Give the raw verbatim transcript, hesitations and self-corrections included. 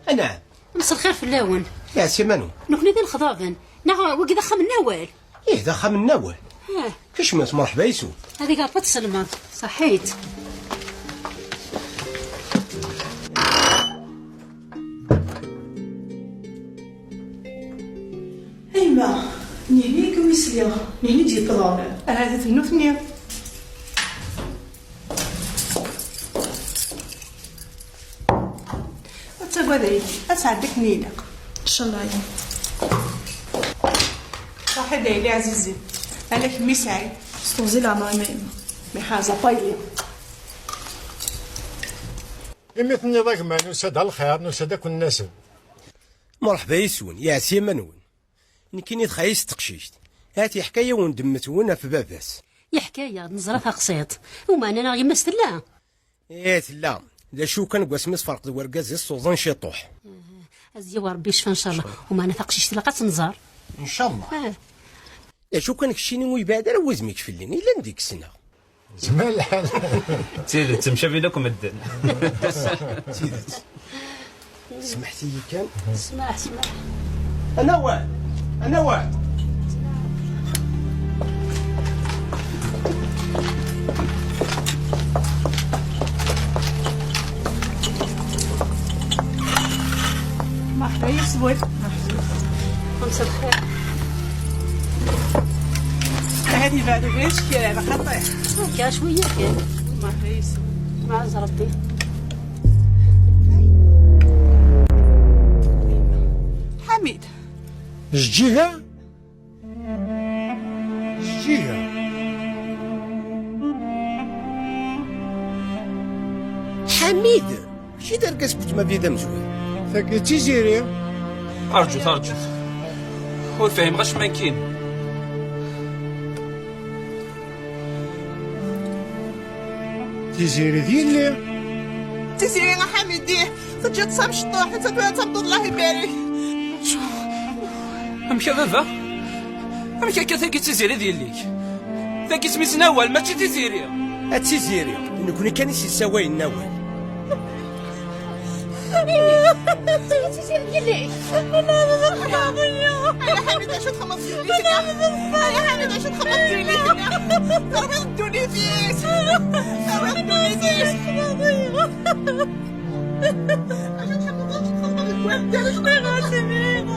Anɛam. Mselxir fell-awen. Iɛsiman-nwen. Nekkni d inexḍaben. Neɣ wagi d axxam n Nawal? Ih, d axxam n Nawal. Ah. Kecmet, mṛeḥba yes-wen. Ad iga Ṛebbi ad tselmeḍ. Ṣaḥit. A yemma, nini-k umi sliɣ, nini-d yeṭṭleb. Ahat d nutni. Ur ttagad a yelli, ad tɛeddi akken i ilaq. Ncallah. Ṣaḥit a yelli ɛzizen, ala kemm i sɛiɣ. S teɣzi leɛmer-im a yemma. Miḥaza, payli. Imi tenniḍ a gma nusa-d a lxir, nusa-d ad ken-nasel. Mṛeḥba yes-wen, iɛsiman-nwen. Nekkini d xayis teqcict. Hat yeḥka-yawen-d mmet-wen ɣef baba-s. Yeḥka-yaɣ-d, neẓra taqsiṭ. Umeɛna neɣ yemma-s tella? Ih, tella. D acu kan, deg wasmi tferq d wergaz-is tuḍen ciṭuḥ. Ad yyaw Rebbi ccfa, ncallah. Umeɛna taqcict ilaq ad tt-nẓer. Ncallah. Ah. D acu kan, keččini ur yebɛid ara wudem-ik fell-i, yellan deg-s neɣ? Zman lḥal. D tidet, mcabin akk medden. D tidet. Smeḥt-iyi kan. Smaḥ, smaḥ. Anawal! Anawal! مرحبا يسود. مساء الخير. هذه بعد غير شكل على خاطر. هكا شوية كان. مرحبا يسود. مع ربي. حميد. الجهة؟ الجهة. حميد! Mačči d argaz n weltma-m i d amezwaru. Tagi d Tiziri. Arǧut, arǧut. Ur fhimeɣ acemma nekkini. Tiziri d yelli. Tiziri a Ḥamid, ih, teǧǧiḍ-tt amecṭuḥ, d ta tura d tameṭṭut, Allah ibarek. Amek a baba? Amek akka tagi d Tiziri d yelli-k? Tagi isem-is Nawal, mačči Tiziri. A Tiziri, d nekkni kan i s-yessawalen Nawal. Tiziri d yelli-k. Ay a Ḥamid, acu txedmeḍ deg yelli-k? Ay a Ḥamid, acu txedmeḍ deg yelli-k? Terwiḍ ddunit-is. Terwiḍ ddunit-is. Acu txedmeḍ, acu txedmeḍ deg waddal? Acu txedmeḍ?